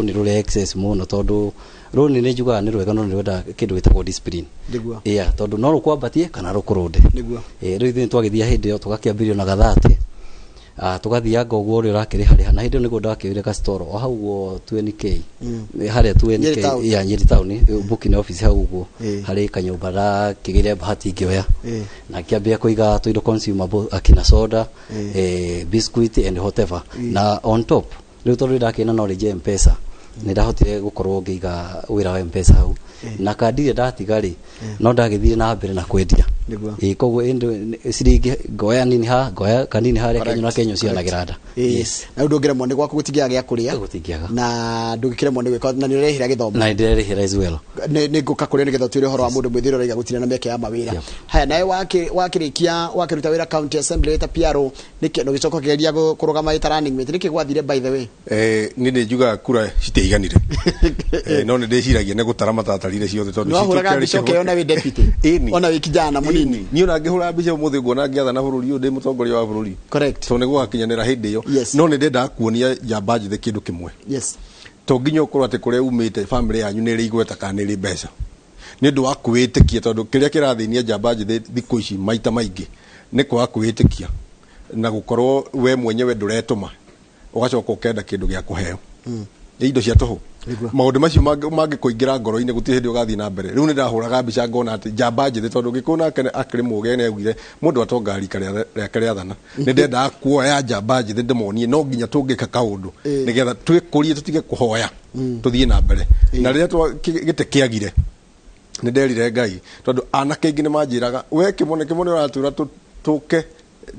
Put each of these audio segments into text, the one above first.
Rũni rũrĩa excess mũno, tondũ rũni nĩ njugaga nĩ rwega, no nĩ rwenda kĩndũ gĩtagwo discipline. Yeah, tondũ no rũkwambatie kana rũkũrũnde. Rĩu ithuĩ twagĩthia hĩndĩ ĩyo tũgakĩambĩrĩrio na gathate. Ah, tũgathianga ũguo ũrĩa ũrakĩrĩha na hĩndĩ ĩyo nĩguo ndakĩoire gastoro o hau ũguo 20K harĩa 20K. Nyeri town. Ya Nyeri town, booking office hau ũguo harĩ kanyũmba ndakĩgĩire bahati ngĩoya na ngĩambia kũiga tũindo consumable, akina soda, biscuit and whatever. Na on top rĩu tondũ ndakĩna knowledge ya M-Pesa, nĩ ndahotire gũkorwo ngĩiga wĩra wa M-Pesa hau na kandi ĩrĩa ndatiga rĩ, no ndagĩthire na mbere na kwendia. Koguo ĩndũ ciringi ngoya nini ha ngoya kanini harĩa kenyo na kenyo cionagĩra nda. Yes. Na rĩu ndũngĩremwo nĩ gwaku, gũtingĩaga gĩa kũrĩa. Gũtingĩaga. Na ndũngĩkĩremwo nĩ gwĩka na nĩ ũrerĩhĩra gĩthomo. Na nĩndĩrerĩhĩra as well. Nĩ ngũka kũrĩa nĩgetha ũtwĩre ũhoro wa mũndũ mwĩthĩ ũrĩa ũraiga gũtirĩ na mĩeke ya mawĩra. Haya, nawe wakĩrĩkia wakĩruta wĩra county assembly ta PRO, nĩkĩ na ũgĩcoka ũkĩgeria kũrũgama ĩta running mate, nĩkĩ gwathire, by the way? Niĩ nĩ njugaga kura citiaiganire. No nĩ ndĩciragia nĩ gũtara matatarire ciothe tondũ Nĩ wahũraga citũ mbica kĩarĩ ũkeyona wĩ deputy? Ĩni. Ona wĩ kijana mũnini? Ĩni. Niĩ ona ngĩhũra mbica ũmũthĩ nguona ngĩathana bũrũri ũyũ ndĩ mũtongoria wa bũrũri, tondũ nĩ gũgakinyanĩra hĩndĩ ĩyo. No nĩ ndendaga kuonia njamba njĩthĩ kĩndũ kĩmwe: to nginya ũkorwo atĩ kũrĩa umĩte family yanyu nĩ ĩrĩ igweta kana nĩ ĩrĩ mbeca nĩ ũndũ wa kwĩĩtĩkia, tondũ kĩrĩa kĩrathĩnia njamba njĩthĩ thikũ ici maita maingĩ nĩ kwaga kwĩĩtĩkia na gũkorwo we mwenyewe ndũretũma, ũgacoka ũkenda kĩndũ gĩa kũheo nĩ indo cia tũhũ. Maũndũ macio mangĩkũingĩra ngoro-inĩ, gũtirĩ hĩndĩ ũgathiĩ na mbere. Rĩu nĩ ndahũraga mbica ngona atĩ njamba njĩthĩ, tondũ Gĩkũyũ nake akĩrĩ mũũgĩ, nĩ augire mũndũ atongaga rika rĩake rĩathana. Nĩ ndendaga kuoya njamba njĩthĩ ndĩmonie no nginya tũngĩka kaũndũ nĩgetha twĩkũrie, tũtige kũhoya, tũthiĩ na mbere. Na rĩrĩa gĩtĩ kĩagire, nĩ nderire Ngai, tondũ anake aingĩ nĩ manjĩraga, "We Kĩmone, Kĩmone, ũratwĩra tũke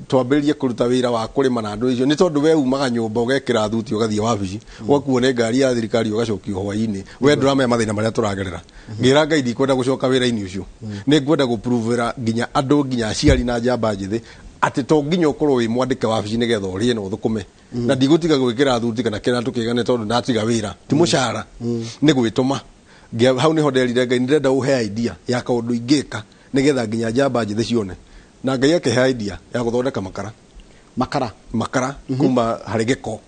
twambĩrĩrie kũruta wĩra wa kũrĩma na andũ icio nĩ tondũ we umaga nyũmba ũgekĩra thuti, ũgathiĩ wabici, ũgakuo nĩ ngari ya thirikari, ũgacokio hwaĩ-inĩ, we ndũramenya mathĩna marĩa tũragerera." Ngĩra Ngai ndikwenda gũcoka wĩra-inĩ ũcio, nĩ ngwenda gũprovera nginya andũ, nginya aciari na njamba njĩthĩ atĩ to nginya ũkorwo wĩ mwandĩke wabici nĩgetha ũrĩe na ũthũkũme, na ndigũtiga gwĩkĩra thuti kana kĩratũ kĩgane tondũ ndatiga wĩra. Ti mũcara, nĩ gwĩtũma. Hau nĩho nderire Ngai nĩ ndĩrenda ũhe idea ya kaũndũ ingĩka nĩgetha nginya njamba njĩthĩ cione, na Ngai akĩhe idea ya gũthondeka makara. Makara. Makara kuma harĩ gĩko.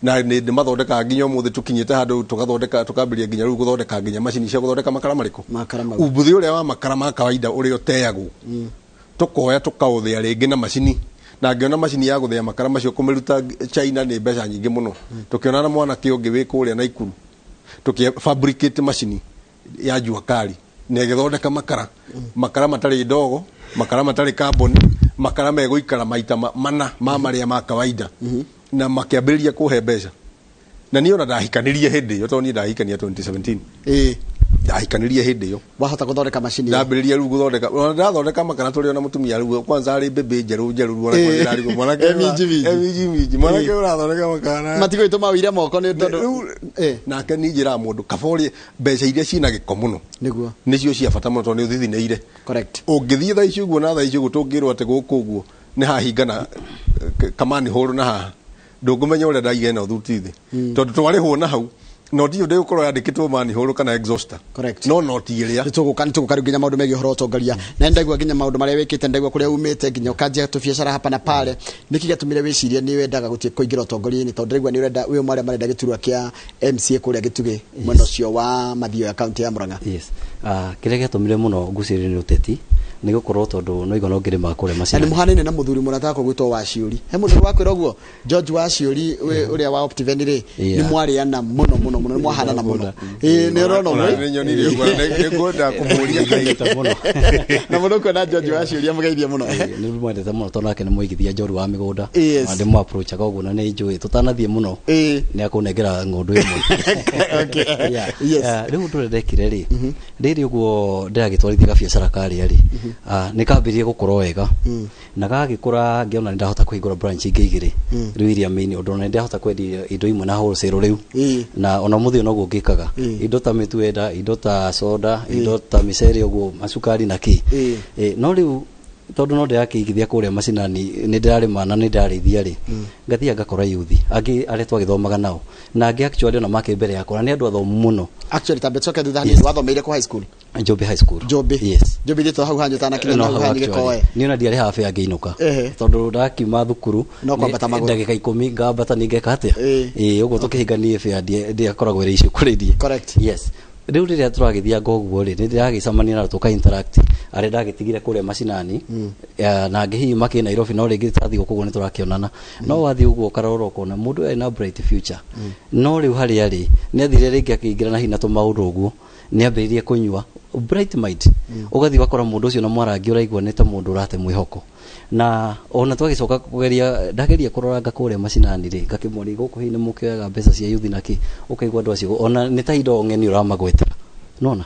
Na nĩ ndĩmathondekaga nginya ũmũthĩ, tũkinyĩte handũ tũgathondeka, tũkambĩrĩria nginya rĩu gũthondeka nginya macini cia gũthondeka makara marĩkũ? Makara mau. Umbuthĩ ũrĩa wa makara ma kawaida ũrĩa ũteagwo, tũkoya tũkaũthĩa rĩngĩ na macini, na ngĩona macini ya gũthĩa makara macio kũmĩruta China nĩ mbeca nyingĩ mũno. Tũkĩona na mwanake ũngĩ wĩ kũrĩa Naikuru, tũkĩ fabricate macini ya jua kali na ĩgĩthondeka makara, makara matarĩ ndogo, makara matarĩ carbon, makara megũikara maita mana ma marĩa ma kawaida, na makĩambĩrĩria kũhe mbeca. Na niĩ ona ndahikanirie hĩndĩ ĩyo, tondũ niĩ ndahikania 2017. Ndahikanirie hĩndĩ ĩyo. Wahota gũthondeka macini ĩyo. Ndambĩrĩria rĩu gũthondeka, ona ndathondeka makara tũrĩ ona mũtumia rĩu kwanza arĩ mbĩmbĩ njerũ njerũ rĩu, ona kwanza arigwo mwanake Eh, minji minji. Eh, minji minji, mwanake ũrathondeka makara. Matigũgĩtũma wĩire moko nĩ tondũ Rĩu nake niĩ njĩraga mũndũ kaba ũrĩe mbeca iria ciĩna gĩko mũno, nĩcio cia bata mũno tondũ nĩ ũthithinĩire. Ũngĩthiĩ thaa ici ũguo na thaa ici ũguo tũngĩrwo atĩ gũkũ ũguo nĩ hahingana kamani hũrũ na haha, ndũngũmenya ũrĩa ndaiga ĩno thuti thĩ, tondũ twarĩhwo na hau noti ĩyo ndĩgũkorwo yandĩkĩtwo manhole kana exhauster. No noti ĩrĩa Nĩtũgũka rĩu nginya maũndũ megiĩ ũhoro wa ũtongoria, na nĩndaigua nginya maũndũ marĩa wĩkĩte, ndaigua kũrĩa umĩte nginya ũkanjia tũbiacara hapa na pale. Nĩkĩ gĩatũmire wĩcirie nĩ wendaga gũthiĩ kũingĩra ũtongoria-inĩ, tondũ ndĩraigua nĩ ũrenda wĩ ũmwe arĩa marenda gĩturwa kĩa MCA kũrĩa Gĩtugĩ, mwena ũcio wa Mathioya, kaunti ya Murang'a? Yes. Ah, kĩrĩa gĩatũmire mũno ngucĩrĩrio nĩ ũteti nĩ gũkorwo tondũ no igua no ngĩrĩmaga kũrĩa Na nĩ macinani. mũhanaine na mũthuri mũrata wakwa gwĩtwo Waciũri. He mũthuri wakwĩra ũguo, George Waciũri ũrĩa wa Optiven rĩ, nĩ mwarĩana mũno mũno mũno, nĩ mwahanana mũno. Ĩĩ, nĩ ũrona ũmwe. Nĩ nyonire ũguo, nĩ ngwenda kũmũria. Nĩngwendete mũno. Na mũno kuona George Waciũri amũgeithie mũno. Nĩ mwendete mũno tondũ nake nĩ mũigithia njorua wa mĩgũnda. Na ndĩmũ approachaga ũguo na nĩ njũĩ tũtanathiĩ mũno nĩ akũnengera ng'ũndũ ĩmwe. Yeah. Rĩu ũndũ ũrĩa ndekire rĩ, rĩrĩ ũguo ndĩragĩtwarithia gabiacara karĩa rĩ, nĩ kambĩrĩrie gũkũra wega na gagĩkũra, ngĩona nĩ ndahota kũhingũra branch ingĩ igĩrĩ rĩu iria main, ũndũ ona nĩ ndahota kwendia indo imwe na wholesale rĩu. Na ona mũthĩ noguo ngĩkaga indo ta mĩtu enda, indo ta soda, indo ta mĩcere ũguo, macukari na kĩ. No rĩu Tondu no ndĩrakĩigithia kũrĩa macinani, nĩ ndĩrarĩma na nĩ ndĩrarĩithia rĩ, ngathiĩ ngakora yuthi angĩ arĩa twagĩthomaga nao, na angĩ actually ona makĩ mbere yakwa, na nĩ andũ athomu mũno. Actually, tambe coke thutha hanini. Wathomeire ku high school? Njũmbĩ High School. Njũmbĩ? Yes. Njũmbĩ thitũ hau hanyu tanakinya No hau hau hanyu actually. gĩkoe. Niĩ ona ndiarĩ haha ngĩinũka, tondũ ndakiuma thukuru No kwambata magũrũ. Ndagĩka 10 ngambata nĩ ngeka atĩa. Ĩĩ, ũguo tũkĩhinga niĩ bĩa ndiakoragwo ĩrĩ issue kũrĩ niĩ. Yes, rĩu rĩrĩa tũragĩthianga ũguo rĩ, nĩ ndĩragĩcemania na tũka interact arĩa ndagĩtigire kũrĩa macinani, na angĩ hihi makĩ Nairobi, no rĩngĩ tathiĩ gũkũ ũguo nĩ tũrakĩonana. No wathiĩ ũguo ũkarora ũkona mũndũ ena bright future, no rĩu harĩa rĩ nĩ athire rĩngĩ akĩingĩra na hihi na tũmaũndũ ũguo, nĩ ambĩrĩrie kũnyua. Bright mind, ũgathiĩ ũgakora mũndũ ũcio na mwarangi ũraigua nĩ ta mũndũ ũrate mwĩhoko. Na ona twagĩcoka kũgeria, ndageria kũroranga kũrĩa macinani rĩ, ngakĩmoria gũkũ hihi nĩ mũkĩoyaga mbeca cia yuthi na kĩ, ũkaigua andũ acio ona nĩ ta indo ng'eni ũramagwetera nona.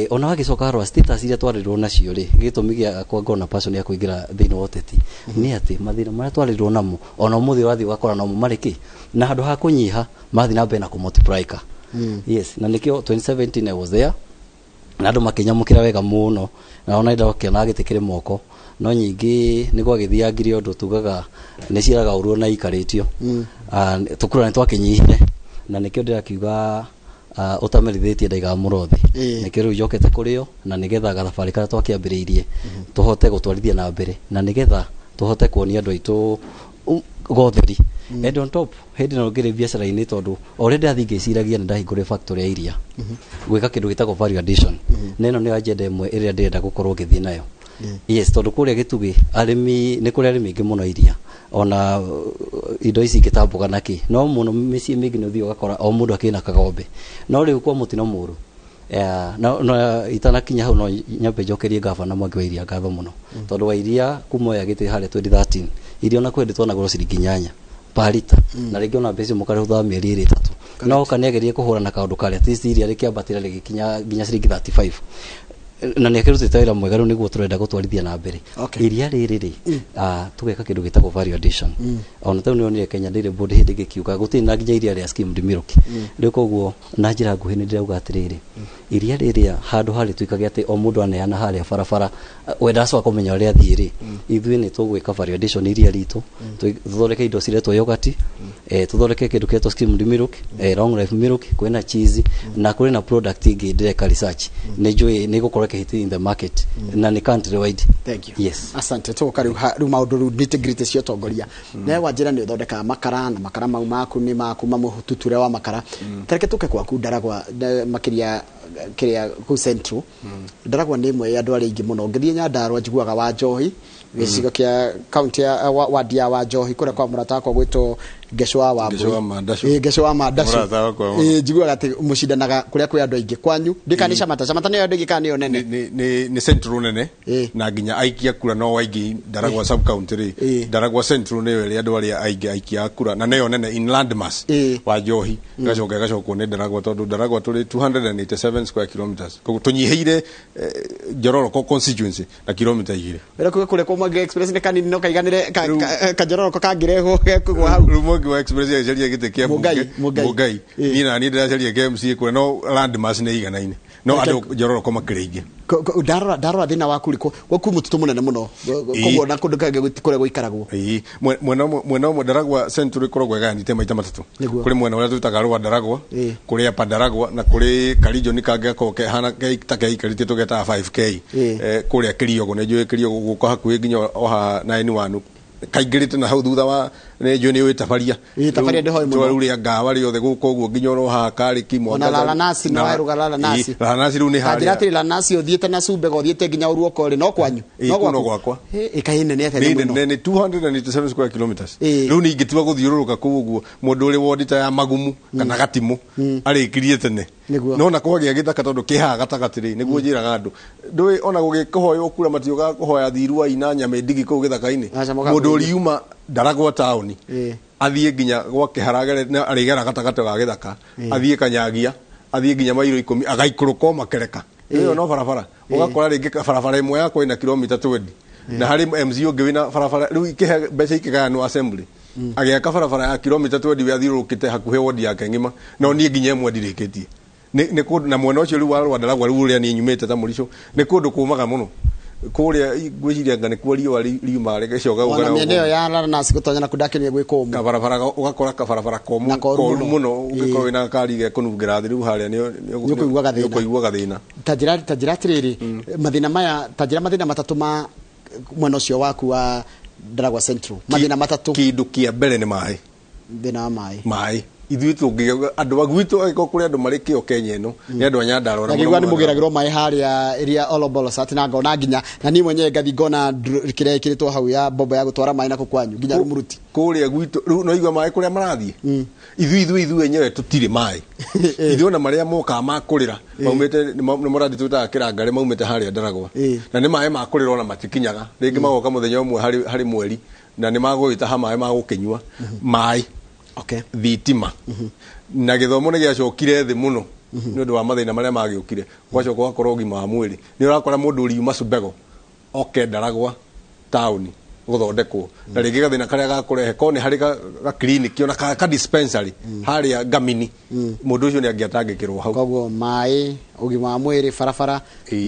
Ona wagĩcoka harora status iria twarĩrwo nacio rĩ, gĩtũmi gĩakwa ngorwo na passion ya kũingĩra thĩinĩ wa ũteti nĩ atĩ mathĩna marĩa twarĩrwo namo, ona ũmũthĩ ũrathiĩ ũgakora nomo marĩ kĩ, na handũ ha kũnyiha mathiĩ na mbere na kũmultiplyka. Yes, na nĩkĩo 2017 I was there na andũ makĩnyamũkĩra wega mũno, na ona ndokĩona gĩtĩ kĩrĩ moko, no nyingĩ nĩ gwagĩthiangire ũndũ tugaga nĩ ciaraga ũru ona ikarĩtio. Tũkura nĩ twakĩnyihire, na nĩkĩo ndĩrakiuga ũtamerithĩtie ndaigaga mũrothi. Nĩkĩo rĩu njokete kũrĩo, na nĩgetha gathabarĩ karĩa twakĩambĩrĩirie tũhote gũtwarithia na mbere, na nĩgetha tũhote kuonia andũ aitũ gotheri. And on top, hĩndĩ ĩno ngĩrĩ biacara-inĩ, tondũ o ũrĩa ndĩrathiĩ ngĩciragia, nĩ ndahingũrire factory ya iria gwĩka kĩndũ gĩtagwo value addition, na ĩno nĩyo agenda ĩmwe ĩrĩa ndĩrenda gũkorwo ngĩthiĩ nayo. Yes, tondũ kũrĩa gĩtugĩ arĩmi nĩ kũrĩ arĩmi aingĩ mũno iria, ona indo ici ingĩ ta mboga na kĩ, no mũno mĩciĩ mĩingĩ nĩ ũthiĩ ũgakora o mũndũ akĩna kagombe. No rĩu kwa mũtino mũru, no itanakinya hau, no nyambe njokerie gavana Mwangi wa Iria ngatho mũno, tondũ wa Iria kuma oya gĩtĩ harĩa 2013, iria ona kwĩ hĩndĩ twanagũrwo ciringi 8 per lita, na rĩngĩ ona mbeca mũkarĩhũthĩra mĩeri ĩrĩ ĩtatũ, no oka nĩagerie kũhũra na kaũndũ karĩa, at least iria rĩkĩambatĩra rĩgĩkinya nginya ciringi 35, na nĩ akĩrutĩte wĩra mwega. Rĩu nĩguo tũrenda gũtwarithia na mbere. Iria rĩrĩ rĩ, tũgeka kĩndũ gĩtagwo value addition. Ona tau nĩonire Kenya Dairy Board hĩndĩ ĩngĩ gũtirĩ na nginya iria rĩa skimmed milk. Rĩu koguo na njĩra nguhĩ nĩ ndĩrauga atĩrĩrĩ, iria rĩrĩa handũ harĩtuĩkage atĩ o mũndũ aneana harĩa barabara, we ndacoka kũmenya ũrĩa athiĩ rĩ, ithuĩ nĩ tũgwĩka value addition iria ritũ, tũthondeke indo ciretwo yogurt, tũthondeke kĩndũ kĩretwo skimmed milk, long life milk, kwĩna cheese, na kũrĩ na product ĩngĩ ndĩreka research, nĩ njũĩ nĩ ĩgũkorwo ĩkĩhit in the market, na nĩ country wide. Thank you. Yes. Asante. Tũgoka rĩu rĩu maũndũ rĩu nitty gritty cia ũtongoria. Nawe wanjĩra nĩ ũthondekaga makara, na makara mau maku nĩ maku mamũtuture wa makara. Tareke tũke gwaku Ndaragwa, makĩria kĩrĩa kũu Central. Ndaragwa nĩ ĩmwe ya andũ arĩa aingĩ mũno. Ngĩthiĩ Nyandarua njiguaga wa Njohi, gĩcigo kĩa kaunti ya wadi ya wa Njohi, kũrĩa kwa mũrata wakwa gwĩtwo Ngeco wa Wambui. Ngeco wa Mandacũ. Ĩĩ, Ngeco wa Mandacũ. Mũrata wakwa mũno. Ĩĩ, njiguaga atĩ mũcindanaga kũrĩa kwĩ andũ aingĩ. Kwanyu ndĩka nĩ Camata. Camata nĩyo andũ aingĩ kana nĩyo nene? Nĩ Central nene, na nginya aikia kura no aingĩ Ndaragwa sub county rĩ. Ndaragwa Central nĩyo ĩrĩa andũ arĩa aingĩ aikia a kura, na nĩyo nene in land mass. Wa Njohi ĩgacoka ĩgacokwo nĩ Ndaragwa, tondũ Ndaragwa tũrĩ 287 square kilometers, koguo tũnyihĩire Njororoko constituency na kilomita 2. Wĩra kuga kũrĩa kwa Mwangi Express nĩ kanini, no kaiganĩre kanjororoko kangĩrehwo gekũgwa hau. Rĩu Mwangi wa Express agĩcaria gĩtĩ kĩa Mũngai, mbunge. Mũngai. Mũngai. Niĩ na niĩ ndĩracaria kĩa MCA kũrĩa, no land mass nĩ iganaine, no andũ Njororoko makĩrĩ aingĩ. Ndarora thĩna waku rĩ, gwaku mũtitũ mũnene mũno, koguo na kũndũ kangĩ kũrĩa gũikaragwo. Ĩĩ, mwena ũmwe Ndaragwa Central ĩkoragwo ĩgayanĩte maita matatũ. Kũrĩ mwena ũrĩa twĩtaga rwa Ndaragwa, kũrĩ Upper Ndaragwa, na kũrĩ karijoni kangĩ gakoragwo kehana ta keikarĩtie tũgetaga 5K. Kũrĩa Kĩriogo, nĩ njũĩ Kĩriogo gũka hakuhĩ nginya o haha 91 kaingĩrĩte na hau thutha wa nĩ njũĩ nĩ ũĩ Tabaria. Ĩĩ, Tabaria ndĩhoĩ mũno. Rĩu rĩa ngawa rĩothe gũkũ ũguo nginya oro haha Karĩki. Ona Lalanasi nĩ waerũga Lalanasi. Ĩĩ, Lalanasi rĩu nĩ Kanjĩra harĩa atĩrĩ, Lalanasi ũthiĩte na Cumbega, ũthiĩte nginya Ũruoko rĩ, no kwanyu? Ĩĩ, No kũu no gwaku? gwakwa. Ĩ, ĩkaĩ nene atĩa Nĩ nyamũ ĩno? nene, nĩ 287 square kilometers. Rĩu ningĩtua gũthiũrũrũka kũu ũguo, mũndũ ũrĩ wondi ta ya Magumu kana Gatimũ arĩkirie tene. No na kwagĩa gĩthaka, tondũ kĩ haha gatagatĩ rĩ, nĩguo njĩraga andũ ndũĩ ona gũgĩkũhoywo kura matiũkaga kũhoya thirua ina nyama ndigi kũu gĩthaka-inĩ. Aca, mokaga Mũndũ kũrĩithia. ũriuma Ndaragwa taũni athiĩ nginya gwa Kĩharagere na arĩgera gatagatĩ ga gĩthaka, athiĩ Kanyagia, athiĩ nginya mairo 10, agaikũrũka o makereka ĩyo no barabara, ũgakora rĩngĩ barabara ĩmwe yakwa ĩna kilomita 20, na harĩ MC ũngĩ wĩna barabara rĩu ikĩhe mbeca ikĩgayanwo assembly, agĩaka barabara ya kilomita 20 we athiũrũrũkĩte hakuhĩ wodi yake ng'ima, no niĩ nginya ĩmwe ndirĩkĩtie. Nĩ kũndũ na mwena ũcio rĩu wa Rwanda Ragwa, rĩu ũrĩa niĩ nyumĩte ta Mũrico, nĩ kũndũ kũmaga mũno. Kũrĩa ngwĩciria anga nĩkuo riũa riumaga rĩgĩcoka Ona gũka mĩena ĩyo ya Larnas gũtonya na kũndakĩria gwĩ kũmũ. Kabarabara ũgakora kabarabara komũ. Na koru Koru mũno. Mũno ũngĩkorwo wĩna gakari gekũnungĩra thĩ rĩu harĩa Nĩũkũigua gathĩna. Nĩũkũigua gathĩna. Ta njĩra atĩrĩrĩ, mathĩna maya, ta njĩra mathĩna matatũ ma mwena ũcio waku wa Ndaragwa Central, mathĩna matatũ. Kĩndũ kĩa mbere nĩ maĩ. Thĩna wa maĩ. Maĩ, ithuĩ tũngĩ andũ a gwitũ, angĩkorwo kũrĩ andũ marĩ kĩo Kenya ĩno, nĩ andũ a Nyandarua. Na ngĩigua nĩ mũgĩragĩrwo maĩ harĩa ĩrĩa Olobolosat, na ngona nginya na niĩ mwenyewe ngathi ngona kĩrĩa ĩkĩrĩtwo hau ya mbombo ya gũtwara maĩ nakũ kwanyu nginya Rumuruti. Kũrĩa gwitũ rĩu no igua maĩ kũrĩa marathiĩ, ithuĩ enyewe tũtirĩ maĩ. Ithuĩ ona marĩa mokaga ma kũrĩra maumĩte nĩ mũradi twĩtaga kĩrangarĩ, maumĩte harĩa Ndaragwa, na nĩ maĩ ma kũrĩra ona matikinyaga rĩngĩ, magoka mũthenya ũmwe harĩ mweri, na nĩ magũgĩtaha maĩ ma gũkĩnyua maĩ. Thitima na gĩthomo nĩ gĩacokire thĩ mũno nĩ ũndũ wa mathĩna marĩa magĩũkire. Gwacoka ũgakorwo ũgima wa mwĩrĩ, nĩ ũrakora mũndũ ũriuma Subego oke Ndaragwa taũni gũthondekwo, na rĩngĩ gathĩna karĩa gakũrehe ko nĩ harĩ ga clinic ona ka dispensary harĩa Ngamini, mũndũ ũcio nĩ angĩatangĩkĩrwo hau. Koguo maĩ, ũgima wa mwĩrĩ, barabara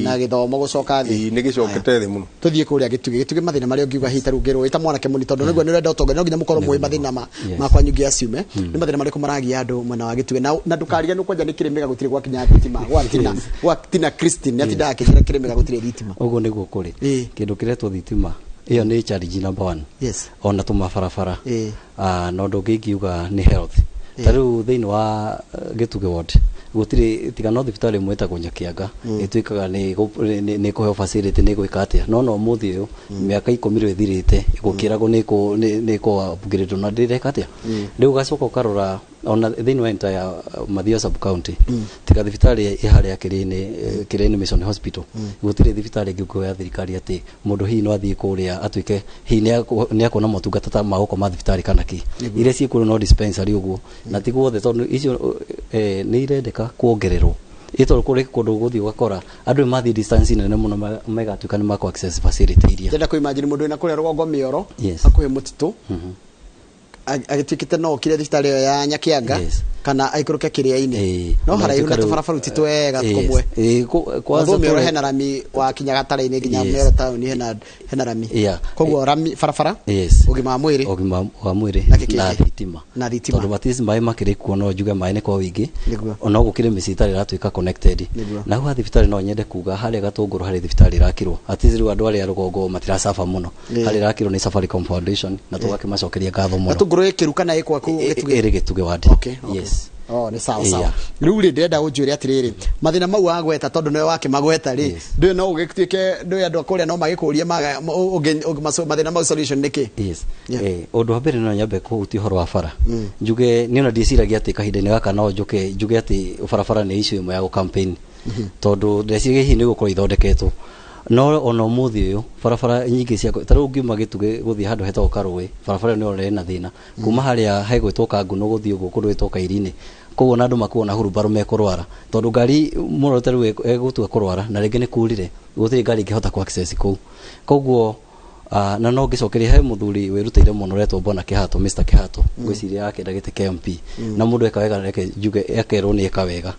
na gĩthomo gũcoka thĩ. Ĩĩ, nĩ gĩcokete thĩ mũno. Tũthiĩ kũrĩa Gĩtugĩ. Gĩtugĩ, mathĩna marĩa ũngiuga hihi ta rĩu ngĩrwo ĩta mwanake mũnini, tondũ nĩguo nĩ ũrenda ũtongoria, no nginya mũkorwo mũĩ mathĩna ma ma kwanyu ngĩaciume. Nĩ mathĩna marĩkũ maragia andũ mwena wa Gĩtugĩ? Na ndũkariganĩrwo kwanja nĩ Kĩrĩmĩga gũtirĩ gwakinya thitima, gwatina gwatina Christine nĩatindaga akĩnjĩra Kĩrĩmĩga gũtirĩ thitima. Ũguo nĩguo kũrĩ. Kĩndũ kĩretwo thitima, ĩyo nĩ challenge number one. Ona tũmabarabara. Na ũndũ ũngĩ ingiuga nĩ health. Ta rĩu thĩinĩ wa Gĩtugĩ ward gũtirĩ, tiga no thibitarĩ ĩmwe ĩtagwo Nyakianga ĩtuĩkaga nĩ kũheo facility, nĩ gwĩka atĩa, no ũmũthĩ ũyũ mĩaka 10 rĩu ĩthirĩte gũkĩragwo nĩ kũ upgrade na ndĩreka atĩa. Rĩu ũgacoka ũkarora ona thĩinĩ wa entire Mathioya sub county, tiga thibitarĩ ĩ harĩa Kĩrĩainĩ Mission Hospital, gũtirĩ thibitarĩ ĩngĩ ũngĩoya thirikari atĩ mũndũ hihi no athiĩ kũrĩa atuĩke hihi nĩ akuona motungata ta ma gũkoma thibitarĩ kana kĩ. Iria ciĩ kũrĩa no dispensary ũguo, na ti guothe, tondũ icio nĩ irendeka kuongererwo, ĩ tondũ kũrĩ kũndũ gũthiĩ ũgakora andũ nĩ mathiĩ distance nene mũno megatuĩka nĩ makũ access facility iria. Ndĩrenda kũ imagine mũndũ wĩna kũrĩa rũgongo mĩoro hakuhĩ mũtitũ agĩtuĩkĩte no okire thibitarĩ ĩyo ya Nyakianga kana aikũrũke Kĩrĩa-inĩ, no Na haraihu na tuĩka rĩu- tũbarabara ti twega kũmwe. Kwanza Although Mĩoro hena rami wakinya gatara-inĩ nginya Mĩoro taũni hena rami. Koguo rami, barabara, ũgima wa mwĩrĩ, ũgima wa mwĩrĩ Na kĩkĩngĩ? Na thitima. Na thitima. Tondũ at least maĩ makĩrĩ kuo, no njuge maĩ nĩ kwa ũingĩ, no gũkĩrĩ mĩciĩ ĩtarĩ ĩratuĩka connected. Na hau ha thibitarĩ no nyende kuga harĩa Gatũngũrũ harĩ thibitarĩ ĩrakirwo, at least rĩu andũ arĩa rũgongo matiracaba mũno. Harĩa ĩrakirwo nĩ Safaricom Foundation, na tũgakĩmacokeria ngatho mũno. Gatũngũrũ ĩkĩru kana ĩ gwaku Gĩtugĩ? Ĩrĩ Gĩtugĩ ward. Yes. Oh, nĩ sawa sawa. Rĩu rĩ, ndĩrenda ũnjĩre atĩrĩrĩ, mathĩna mau wagweta, tondũ nĩwe wakĩmagweta rĩ, ndũĩ no ũgĩtuĩke ndũĩ andũ a kũrĩa no magĩkũrie mathĩna mau solution nĩ kĩ? Yes. Ũndũ wa mbere no nyambe kũhutia ũhoro wa bara. Njuge niĩ ona ndiĩciragia atĩ kahinda-inĩ gaka no njũke njuge atĩ barabara nĩ issue ĩmwe ya gũ campaign, tondũ ndeciragia hihi nĩ gũkorwo ithondeketwo, no ona ũmũthĩ ũyũ barabara nyingĩ cia ta rĩu ũngiuma Gĩtugĩ gũthiĩ handũ hetagwo Karũĩ, barabara ĩyo nĩyo ĩna thĩna. Kuma harĩa hegwĩtwo Kanguno gũthiĩ ũguo kũndũ gwĩtwo Kairi-inĩ, koguo na andũ makuona hurumbarũ mekũrwara, tondũ ngari mũno ta rĩu ĩgũtua kũrwara na rĩngĩ nĩ kurire, gũtirĩ ngari ĩngĩhota kũ access kũu. Koguo na no ngĩcokeria he mũthuri wĩrutĩire mũno ũretwo Bwana Kĩhato, Mr Kĩhato, ngwĩciria akĩenda gĩtĩ kĩa MP, na mũndũ eka wega reke njuge akerwo nĩ eka wega,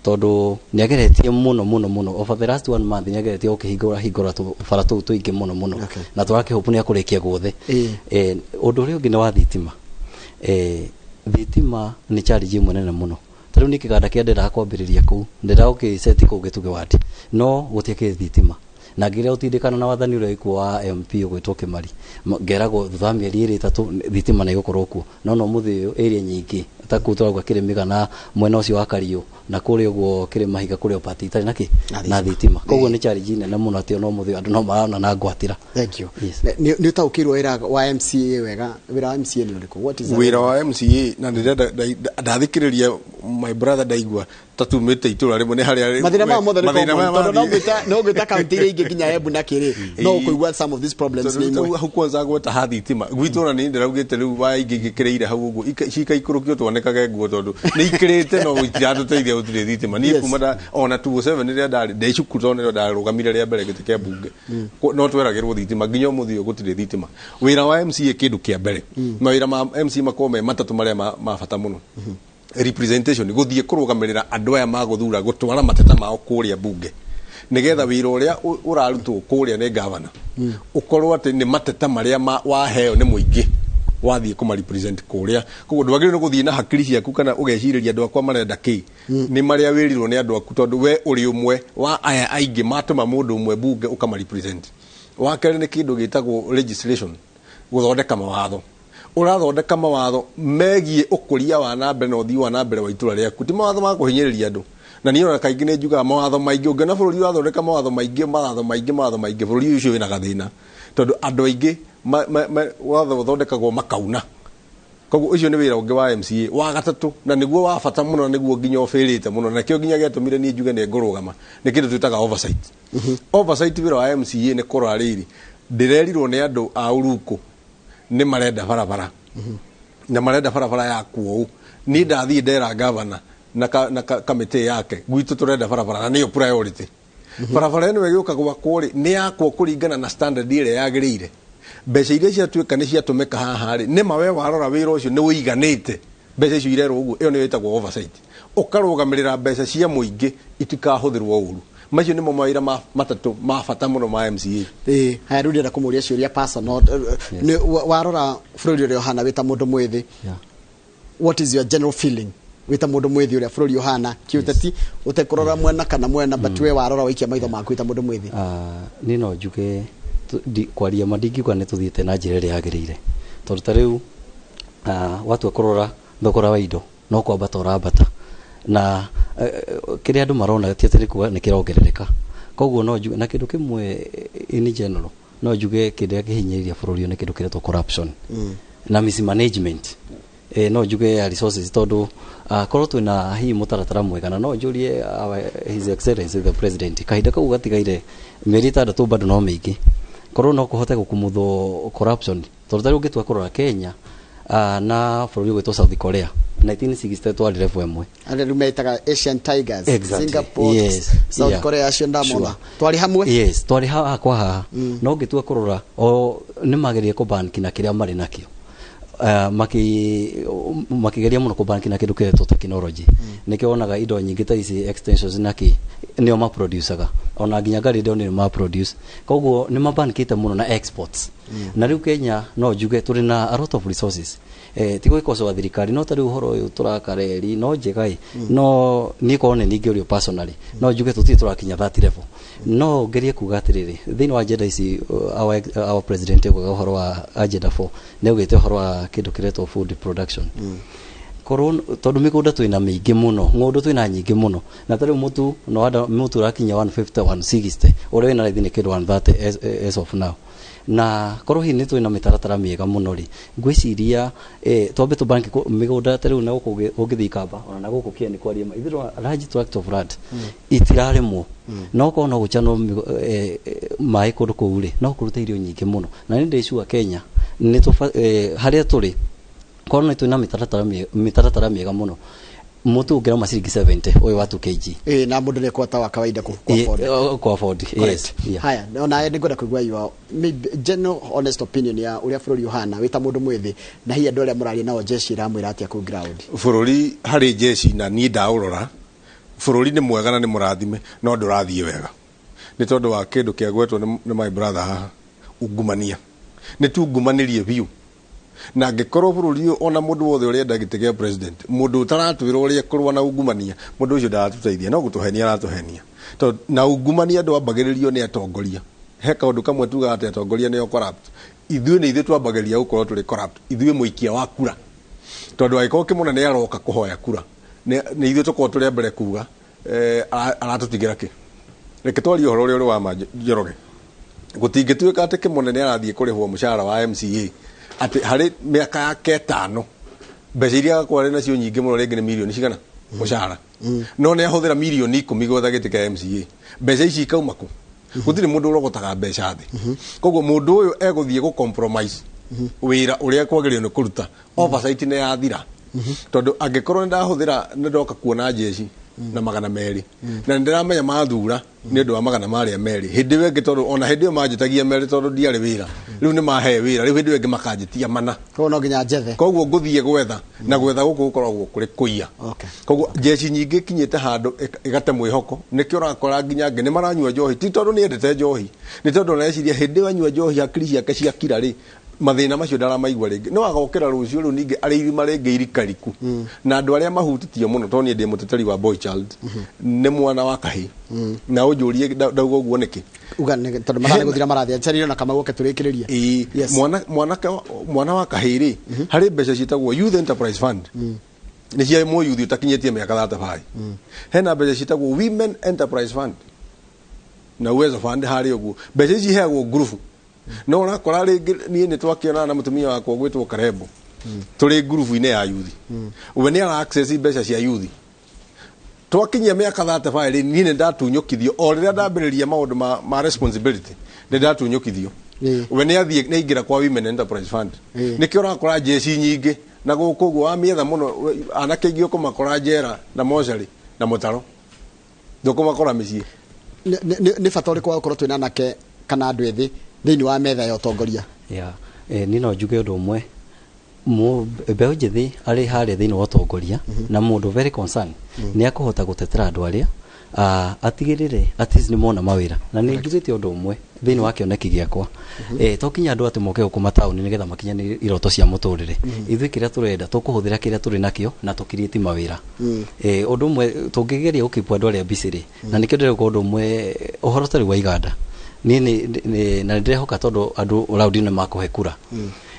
tondũ nĩ ageretie mũno mũno mũno. Over the last one month nĩ ageretie gũkĩhingũra hingũra bara tũu tũingĩ mũno mũno, na tũrakĩhope nĩ akũrĩkia guothe. Ũndũ ũrĩa ũngĩ nĩ wa thitima. Thitima nĩ challenge ĩmwe nene mũno. Ta rĩu nĩ kĩganda kĩa ndendaga kwambĩrĩria kũu, ndendaga gũkĩceti kũu Gĩtugĩ ward, no gũtiakĩrĩ thitima, na ngĩrĩa gũtindĩkana na wathani ũrĩa wĩkuo wa MP ũgwĩtwo Kĩmari, ngeragwo thutha wa mĩeri 2 3 thitima nĩ ĩgũkorwo kuo, no ũmũthĩ ũyũ area nyingĩ ta kũu tũrauga Kĩrĩmĩga na mwena ũcio wa Kariũ na kũrĩa ũguo Kĩrĩmahiga, kũrĩa Opati itarĩ na kĩ Na na thitima. Koguo nĩ challenge nene mũno atĩ ona ũmũthĩ ũyũ andũ no marona na ngwatĩra. Thank you. Yes. Nĩ ũtaũkĩirwo wĩra wa MCA wega? Wĩra wa MCA nĩ ũrĩkũ? What is the Wĩra wa MCA, na ndĩrenda ndathikĩrĩria my brother, ndaigua ta tumĩte itũra rĩmwe nĩ harĩa Mathĩna maya mothe nĩ mathĩna common, maya tondũ no mathiĩ- ngwĩta kaunti iria ingĩ nginya Embu na kĩrĩ no ũkũigua some of these problems nĩ Tondũ imwe. hau kwanza gweta ha thitima gwitũ, ona niĩ ndĩraugĩte rĩu waya ingĩ ingĩkĩrĩire hau ũguo cikaikũrũkio twonekage nguo, tondũ nĩ ikĩrĩte no itiratũteithia, gũtirĩ thitima. Niĩ kuma ona 2007 rĩrĩa ndarĩ ndĩ cukuru, tondũ nĩrĩo ndarũgamire rĩa mbere gĩtĩ kĩa mbunge, no tweragĩrwo thitima, nginya ũmũthĩ ũyũ gũtirĩ thitima. Wĩra wa MCA, kĩndũ kĩa mbere, mawĩra ma MCA makoragwo me matatũ marĩa ma bata mũno: representation, gũthiĩ kũrũgamĩrĩra andũ aya magũthura, gũtwara mateta mao kũrĩa bunge. Nĩgetha wĩra ũrĩa ũrarutwo kũrĩa nĩ gavana ũkorwo atĩ nĩ mateta marĩa waheo nĩ mũingĩ wathiĩ kũma represent kũrĩa. Koguo ndwagĩrĩirwo nĩ gũthiĩ na hakiri ciaku kana ũgecirĩria andũ akwa marenda kĩ. Nĩ marĩa wĩrirwo nĩ andũ aku tondũ we ũrĩ ũmwe wa aya aingĩ matũma mũndũ ũmwe bunge ũkama represent. Wa kerĩ nĩ kĩndũ gĩtagwo legislation, gũthondeka mawatho. Ũrathondeka mawatho megiĩ ũkũria wa na mbere na ũthii wa na mbere wa itũra rĩaku, ti mawatho ma kũhinyĩrĩria andũ. Na niĩ ona kaingĩ nĩ njugaga mawatho maingĩ, ũngĩona bũrũri ũrathondeka mawatho maingĩ, mawatho maingĩ, mawatho maingĩ, bũrũri ũcio wĩna gathĩna tondũ andũ aingĩ watho ũthondekagwo makauna. Koguo ũcio nĩ wĩra ũngĩ wa MCA. Wa gatatũ, na nĩguo wa bata mũno, na nĩguo nginya ũbĩrĩte mũno, na nĩkĩo nginya gĩatũmire niĩ njuge nĩ ngũrũgama, nĩ kĩndũ twĩtaga oversight. Oversight wĩra wa MCA nĩ kũrora rĩrĩ, ndĩrerirwo nĩ andũ a Uruku nĩ marenda barabara, na marenda barabara ya kuo. Niĩ ndathiĩ ndera gavana na kamĩtĩ yake gwitũ tũrenda barabara na nĩyo priority. Barabara ĩno ĩgĩũka gwakwo rĩ, nĩ yakwo kũringana na standard ĩrĩa yagĩrĩire. Mbeca iria ciatuĩka nĩ ciatũmĩka haha rĩ, nĩ ma we warora wĩra ũcio nĩ ũiganĩte, mbeca icio irerwo ũguo, ĩyo nĩyo ĩtagwo oversight. Ũkarũgamĩrĩra mbeca cia mũingĩ itikahũthĩrwo ũru. Macio nĩmo mawĩra matatũ ma bata mũno ma MCA. Haya, rĩu ndĩrenda kũmũria ciũria personal. Warora bũrũri ũrĩa ũhana wĩ ta mũndũ mwĩthĩ, what is your general feeling wĩ ta mũndũ mwĩthĩ ũrĩa bũrũri ũhana kĩũteti, ũtekũrora mwena kana mwena, but we warora waikia maitho maku wĩ ta mũndũ mwĩthĩ? Niĩ no njuge kwaria ma ndingiuga nĩ tũthiĩte na njĩra ĩrĩa yagĩrĩire, tondũ ta rĩu watua kũrora thogora wa indo no kwambata ũrambata, na kĩrĩa andũ marona ti atĩ nĩ kĩrongerereka. Koguo no njuge na kĩndũ kĩmwe in general, no njuge kĩrĩa kĩhinyĩrĩria bũrũri ũyũ nĩ kĩndũ kĩretwo corruption na mismanagement. No njuge ya resources, tondũ korwo twĩna hihi mũtaratara mwega, na no njũrie His Excellency the President, kahinda kau gatigaire mĩeri 6 bado no mĩingĩ, korwo no kũhote gũkumuthwo corruption, tondũ ta rĩu ũngĩtua kũrora Kenya na bũrũri ũgwĩtwo South Korea 1960 twarĩ level ĩmwe. Arĩa rĩu metaga Asian Tigers, exactly. Singapore, yes. South Korea, acio ndamona. Twarĩ hamwe? Yes, twarĩ haha kwa haha. No ngĩtua kũrora o nĩ magerie kũbanki na kĩrĩa marĩ nakĩo. Makigeria mũno kũbanki na kĩndũ kĩretwo technology. Nĩkĩo wonaga indo nyingĩ ta ici extensions na kĩ nĩo maproducaga, ona nginya ngari ndio nĩ maproduce. Koguo nĩ mabankĩte mũno na exports. Na rĩu Kenya no njuge tũrĩ na a lot of resources. Ti gwĩkocoa thirikari, no ta rĩu ũhoro ũyũ tũraka reri no njega ĩ, no niĩ korwo nĩ ningĩ ũrĩa personally no njuge tũtirĩ tũrakinya that level. No ngerie kuga atĩrĩrĩ, thĩinĩ wa agenda ici our president augaga ũhoro wa agenda 4, nĩ augĩte ũhoro wa kĩndũ kĩretwo food production. Korwo tondũ mĩgũnda twĩna mĩingĩ mũno, ng'ũndũ twĩna nyingĩ mũno, na ta rĩu mũtu no anda mũtu ũrakinya 150 160, ũrĩa wĩna raithi nĩ kĩndũ 130 as of now. Na korwo hihi nĩ twĩna mĩtaratara mĩega mũno rĩ, ngwĩciria twambe tũbanke mĩgũnda ta rĩu na gũkũ ũngĩthiĩ Kamba ona na gũkũ Kieni kwaria ma ithuĩ large tract of land itirarĩmwo, no korwo no gũchanwo maĩ kũndũ kũu rĩ, no kũrute irio nyingĩ mũno. Na nĩ ndĩcua Kenya nĩ harĩa tũrĩ korwo nĩ twĩna mĩtaratara mĩega mũno, mũtu ũngĩrauma ciringi 70 ũyũ wa 2 kg. Na mũndũ nĩ ekũhota wa kawaida ku afford. Ku afford, yes. Haya, ona nĩ ngwenda kũigua your maybe general honest opinion ya ũrĩa bũrũri ũhana wĩ ta mũndũ mwĩthĩ, na hihi andũ arĩa mũraria nao jeshi iramwĩra atĩa kũu ground? Bũrũri harĩ jeshi na niĩ ndaũrora, bũrũri nĩ mwega na nĩ mũrathime, no ndũrathiĩ wega nĩ tondũ wa kĩndũ kĩagwetwo nĩ my brother haha, ungumania. Nĩ tungumanirie biũ. Na angĩkorwo bũrũri ũyũ ona mũndũ wothe ũrenda gĩtĩ kĩa president, mũndũ ũtaratwĩra ũrĩa kũrũa na ungumania, mũndũ ũcio ndaratũteithia, no gũtũhenia aratũhenia. Tondũ na ungumania ndwambagĩrĩrio nĩ atongoria. He kaũndũ kamwe tugaga atĩ atongoria nĩo corrupt. Ithuĩ nĩ ithuĩ twambagĩrĩria gũkorwo tũrĩ corrupt, ithuĩ mũikia wa kura. Tondũ angĩkorwo Kĩmũna nĩ aroka kũhoya kura, nĩ ithuĩ tũkorwo tũrĩ a mbere kuga aratũtigĩra kĩ. Reke twarie ũhoro ũrĩa ũrĩ wa ma Njoroge. Gũtingĩtuĩka atĩ Kĩmũna nĩ arathiĩ kũrĩhwo mũcara wa MCA atĩ harĩ mĩaka yake 5 mbeca iria agakorwo arĩ nacio nyingĩ mũno rĩngĩ nĩ mirioni cigana mũcara, no nĩ ahũthĩra mirioni 10 gwetha gĩtĩ kĩa MCA, mbeca ici ikauma kũ? Gũtirĩ mũndũ ũrogotaga mbeca thĩ. Koguo mũndũ ũyũ egũthiĩ gũ compromise wĩra ũrĩa kwagĩrĩirwo nĩ kũruta, oversight nĩ yathira. Tondũ angĩkorwo nĩ ndahũthĩra nĩ ndoka kuona jeshi na 200 na nĩ ndĩramenya mathura nĩ ũndũ wa 200 hĩndĩ ĩyo ĩngĩ, tondũ ona hĩndĩ ĩyo manjĩtagia 2 tondũ ndiarĩ wĩra, Rĩu nĩ mahe wĩra, rĩu hĩndĩ ĩyo ĩngĩ makanjĩtia mana. Koguo no nginya njethe. Koguo ngũthiĩ gwetha, na gwetha gũkũ gũkoragwo kũrĩ kũiya. Koguo jeshi nyingĩ ikinyĩte handũ ĩgate mwĩhoko, nĩkĩo ũrakora nginya angĩ nĩ maranyua njohi, ti tondũ nĩ endete njohi, nĩ tondũ areciria hĩndĩ ĩyo anyua njohi hakiri ciake ciakira rĩ, mathĩna macio ndaramaigua rĩngĩ. No agokĩra rũciũ rĩu ningĩ arĩ irima rĩngĩ irikariku. Na andũ arĩa mahutĩtio mũno, tondũ niĩ ndĩ mũteteri wa boy child, nĩ mwana wa kahĩĩ. Na ũnjũrie ndauga ũguo nĩkĩ? Uga nĩ tondũ mathaa nĩ gũthira marathiĩ. Njereire na Kamau oke tũrĩkĩrĩrie. Ĩĩ, mwana wa kahĩĩ rĩ, harĩ mbeca ciĩtagwo Youth Enterprise Fund. Nĩ cia mũyuthi ũtakinyĩtie mĩaka 35. Hena mbeca ciĩtagwo Women Enterprise Fund na Uwezo Fund harĩ ũguo. Mbeca ici iheagwo ngurubu. No ũrakora rĩngĩ niĩ nĩ twakĩonana na mũtumia wakwa ũgwĩtwo Karembo. Tũrĩ ngurubu-inĩ ya yuthi. We nĩ ara access mbeca cia yuthi. Twakinyia mĩaka 35 rĩ, niĩ nĩ ndatunyũkithio. O rĩrĩa ndambĩrĩria maũndũ ma responsibility, nĩ ndatunyũkithio. We nĩ athiĩ, nĩ aingĩra kwa Women Enterprise Fund. Nĩkĩo ũrakora jeshi nyingĩ na gũkũ ũguo wamĩetha mũno, anake aingĩ ũkũmakora njera na mocarĩ na mũtaro. Ndũkũmakora mĩciĩ. Nĩ bata ũrĩkũ wa gũkorwo twĩna anake kana andũ ethĩ thĩinĩ wa metha ya ũtongoria? Yeah. Niĩ no njuge ũndũ ũmwe. Mbeũ njĩthĩ arĩ harĩa thĩinĩ wa ũtongoria na mũndũ very concerned nĩ akũhota gũtetera andũ arĩa, atigĩrĩre at least nĩ mona mawĩra. Na nĩ njugĩte ũndũ ũmwe thĩinĩ wa kĩoneki gĩakwa. To kinya andũ atĩ moke gũkũ mataũni nĩgetha makinyanĩrie iroto cia mũtũrĩre. Ithuĩ kĩrĩa tũrenda tũkũhũthĩra kĩrĩa tũrĩ nakĩo na tũkiriĩti mawĩra. Ũndũ ũmwe tũngĩgeria gũkeep andũ arĩa busy rĩ, na nĩkĩo ndĩrauga ũndũ ũmwe ũhoro ũtarĩ wa iganda. Niĩ na nĩndĩrehoka tondũ andũ raundi nĩ makũhe kura.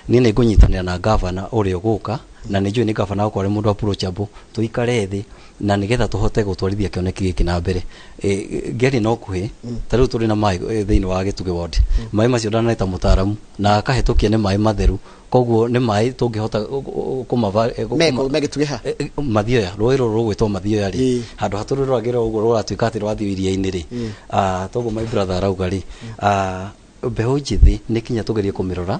Niĩ nĩ ngũnyitanĩra na gavana ũrĩa ũgũka, na nĩ njũĩ nĩ gavana wakwa ũrĩa mũndũ approachable, tũikare thĩ na nĩgetha tũhote gũtwarithia kĩoneki gĩkĩ na mbere. Ngĩaria na ũkuhĩ, ta rĩu tũrĩ na maĩ thĩinĩ wa Gĩtugĩ ward. Maĩ macio ndaneta mũtaaramu na akahĩtũkia nĩ maĩ matheru, koguo nĩ maĩ tũngĩhota Me Gĩtugĩ ha? Mathioya, rũĩ rũrũ rũgwĩtwo Mathioya rĩ, handũ hatũrĩ rwagĩra ũguo rũratuĩka atĩ rwathiĩ iria-inĩ rĩ. Toguo my brother arauga rĩ, mbeũ njĩthĩ nĩ kinya tũgerie kũmĩrora,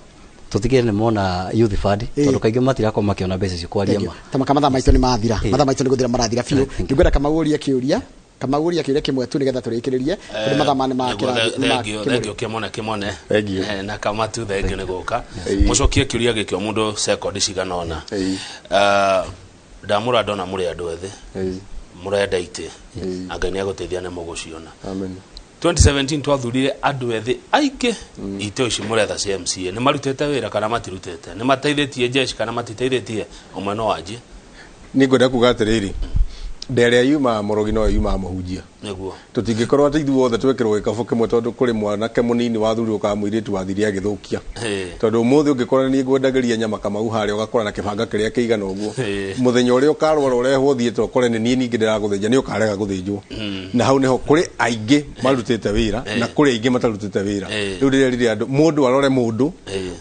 tũtigĩrĩre nĩ mona youth fund, tondũ kaingĩ matirakorwo makĩona mbeca icio kwaria ma. Ta maka mathaa maitũ nĩ mathira. Mathaa maitũ nĩ gũthira marathira biũ. Ngwenda Kamau ũrie kĩũria. Kamau ũrie kĩũria kĩmwe tu nĩgetha tũrĩkĩrĩrie. Tondũ mathaa ma nĩ ma kĩrathi, nĩ ma Thank you, kĩmũrĩ. thank you, kĩmone, kĩmone. Thank you. Na Kamatu, thank you nĩ gũka. Mũcokie kĩũria gĩkĩ o mũndũ sekondi cigana ũna. Ndamũra ndona mũrĩ andũ ethĩ. Mũrenda itĩ. Na Ngai nĩ egũteithia nĩ mũgũciona. Amen. 2017 twathurire andũ ethĩ aingĩ itĩ ici mũretha cia MCA. Nĩ marutĩte wĩra kana matirutĩte? Nĩ mateithĩtie jeshi kana matiteithĩtie? Ũmwe no anjie. Nĩ ngwenda kuga atĩrĩrĩ, ndere ĩrĩa yumaga mũrogi no yumaga mũhunjia. Nĩguo. Tũtingĩkorwo atĩ ithuothe twekĩrwo gĩkabũ kĩmwe tondũ kũrĩ mwanake mũnini wathurirwo kana mũirĩtu wathire agĩthũkia. Tondũ ũmũthĩ ũngĩkora niĩ ngwendagĩria nyama Kamau harĩa ũgakora na kĩbanga kĩrĩa kĩigana ũguo. Mũthenya ũrĩa ũkarwara ũrehwo thiĩte ũkore nĩ niĩ ningĩ ndĩragũthĩnja, nĩ ũkarega gũthĩnjwo. Na hau nĩho kũrĩ aingĩ marutĩte wĩra na kũrĩ aingĩ matarutĩte wĩra. Rĩu ndĩrerire andũ, mũndũ arore mũndũ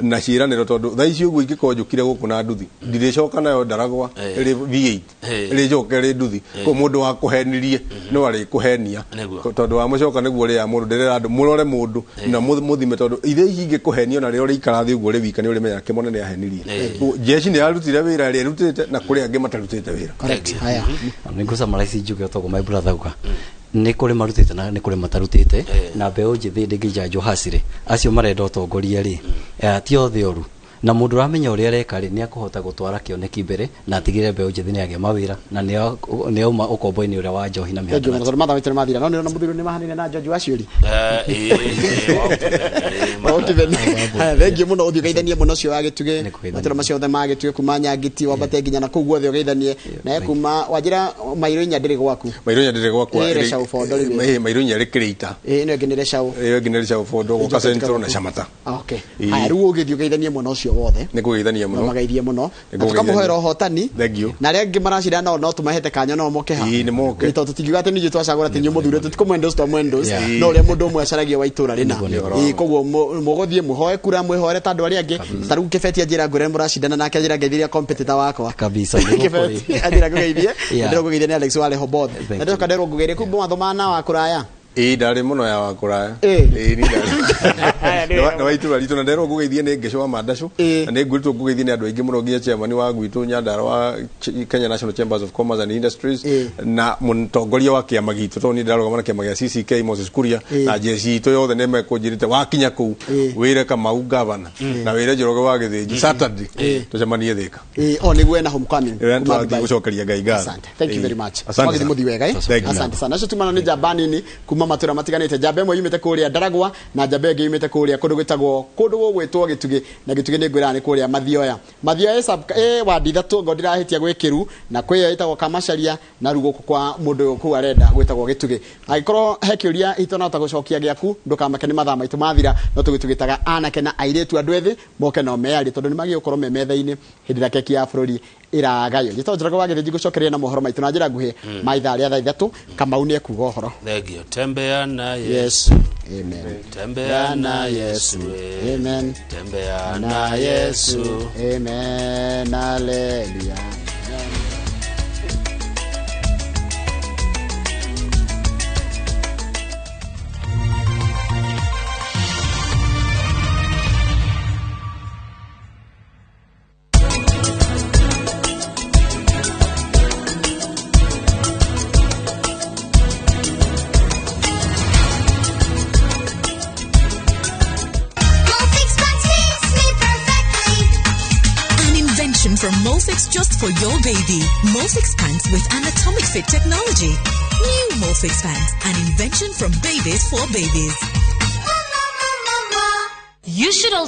na ciĩranĩro tondũ thaa ici ũguo ingĩkorwo njũkire gũkũ na nduthi, ndirĩcoka nayo ndaragwa ĩrĩ V8. Ĩrĩcoka ĩrĩ nduthi. Koguo mũndũ wa kũhenirie no arĩkũhenia. Tondũ wa mũcoka nĩguo ũrĩa mũndũ, ndĩrera andũ mũrore mũndũ na mũthime tondũ ithe ici ingĩkũhenia ona rĩrĩa ũrĩikara thĩ ũguo ũrĩ wika nĩ ũrĩmenyaga kĩmone nĩ ahenirie. Koguo jeshi nĩ yarutire wĩra ĩrĩa ĩrutĩte na kũrĩ angĩ matarutĩte wĩra. Correct. Haya. Nĩ ngũsummarize njuge toguo my brother auga. Nĩ kũrĩ marutĩte na nĩ kũrĩ matarutĩte. Na mbeũ njĩthĩ ndĩngĩjanjwo hacirĩ. Acio marenda ũtongoria rĩ, ti othe oru. Na mũndũ ũramenya ũrĩa areka rĩ, nĩ akũhota gũtwara kĩoneki mbere na atigĩrĩre mbeũ njĩthĩ nĩ agĩa mawĩra na nĩ auma ũkombo-inĩ ũrĩa wa njohi na Thank you, mĩhadarati. tondũ mathaa maitũ nĩ mathira. No nĩ ũrona mũthuri nĩ mahanine na George Waciũri. Wa Ũtubeni. Haya, thank you mũno, ũthiĩ ũgeithanie mũno ũcio wa Gĩtugĩ. Nĩ kũgeithania. Matũra macio othe ma Gĩtugĩ kuma Nyangiti wambate nginya na kũu guothe ũgeithanie. Na Thank you. kuma wanjĩra Mairũ inya ndĩrĩ gwaku. Mairũ inya ndĩrĩ gwakwa. Ĩĩ, Rĩcaũ Bondo rĩu. Mairũ inya rĩ Kĩrĩita. Ĩĩ, ĩno ĩngĩ nĩ Rĩcaũ. Ĩyo ĩngĩ nĩ Rĩcaũ Bondo, gũka Ĩnjoke Central na gwaku. Camata. Okay. Haya, rĩu ũgĩthiĩ ũgeithanie mũno ũcio wothe. Nĩ kũgeithania mũno. No mageithie mũno. Nĩ Na tũkamũhoera kũgeithania. ũhotani. Thank you. Na arĩa angĩ maracindana nao no tũmahete kanya no moke ha. Ĩĩ, nĩ moke. Ĩĩ, tondũ tũtingiuga atĩ nĩ ithuĩ twacagũra atĩ inyuĩ mũthure, tũtikũmwendorse, twamwendorse. No ũrĩa mũndũ ũmwe acaragia wa itũũra rĩna. Nĩguo, nĩguo. Ĩĩ, koguo mũgũthiĩ mũhoe kura, mwĩhoere ta andũ arĩa angĩ. Ta rĩu Kĩbeti anjĩra ngwĩre mũracindana nake, anjĩra ngeithirie competitor wakwa. Kabisa, nĩguo Kĩbeti, kũrĩ. anjĩra ngũgeithie. Na ndĩrwo ngũgeithie nĩ Alex wa Rehoboth. Thank Na you. ndĩroka nderwo ngũgeithie. Kumbe wathomaga na wa kũraya? Ĩĩ, ndarĩ mũno ya wa kũraya. Ĩĩ. Ĩĩ, ni ndarĩ. Nĩ wa itũra ritũ na nderwo ngũgeithie nĩ Ngeco wa Mandacũ na nĩ ngwĩrĩtwo ngũgeithie nĩ andũ aingĩ mũno nginya chairman wa gwitũ Nyandarua wa Kenya National Chambers of Commerce and Industries na mũtongoria wa kĩama gitũ tondũ niĩ ndĩrarũgama na kĩama gĩa CCK Moses Kuria na jeshi itũ yothe nĩ mekũnjĩrĩte wakinya kũu wĩre Kamau governor na wĩre Njoroge wa Gĩthĩnji Saturday tũcemanie Thĩka. O nĩguo ena homecoming. Ĩrĩa tũrathiĩ gũcokeria Ngai ngatho. Asante. Thank you very much. Asante Mwagĩthiĩ sana. mũthiĩ wega, eh? Thank you. Asante sana. Acio tumana nĩ njamba nini kuma matũra matiganĩte. Njamba ĩmwe yumĩte kũrĩa Ndaragwa na njamba ĩngĩ yumĩte kũrĩa kũndũ gwĩtagwo kũndũ gũgwĩtwo Gĩtugĩ, na Gĩtugĩ nĩ ngwĩraga nĩ kũrĩa Mathioya. Mathioya ĩ wadi ithatũ ngo ndirahĩtia gwĩ Kĩru na kwĩ ĩyo ĩtagwo Kamacaria na rĩu gũkũ kwa mũndũ ũyũ kũu arenda gwĩtagwo Gĩtugĩ. Angĩkorwo he kĩũria itonahota gũcokia gĩaku ndũkamake nĩ mathaa maitũ mathira, no tũgĩtugĩtaga anake na airĩtu andũ ethĩ moke nao meyarie tondũ nĩ magĩrĩirwo gũkorwo me metha-inĩ hĩndĩ ĩrĩa keki ya bũrũri ĩragaywo. Njĩtagwo Njoroge wa Gĩthĩnji ngũcokeria na mohoro maitũ na njĩra nguhĩ ma ithaa rĩa thaa ithatũ. Kamau nĩ ekuga ũhoro. Thengio. Tembea na Yesu. Yes. Amen. Tembea na Yesu. Amen. Tembea na Yesu. Amen. Hallelujah. Molfix pants fits me perfectly. An invention from Molfix just for your baby. Molfix pants with anatomic fit technology. New Molfix pants, an invention from babies for babies. Mama, mama, mama. You should also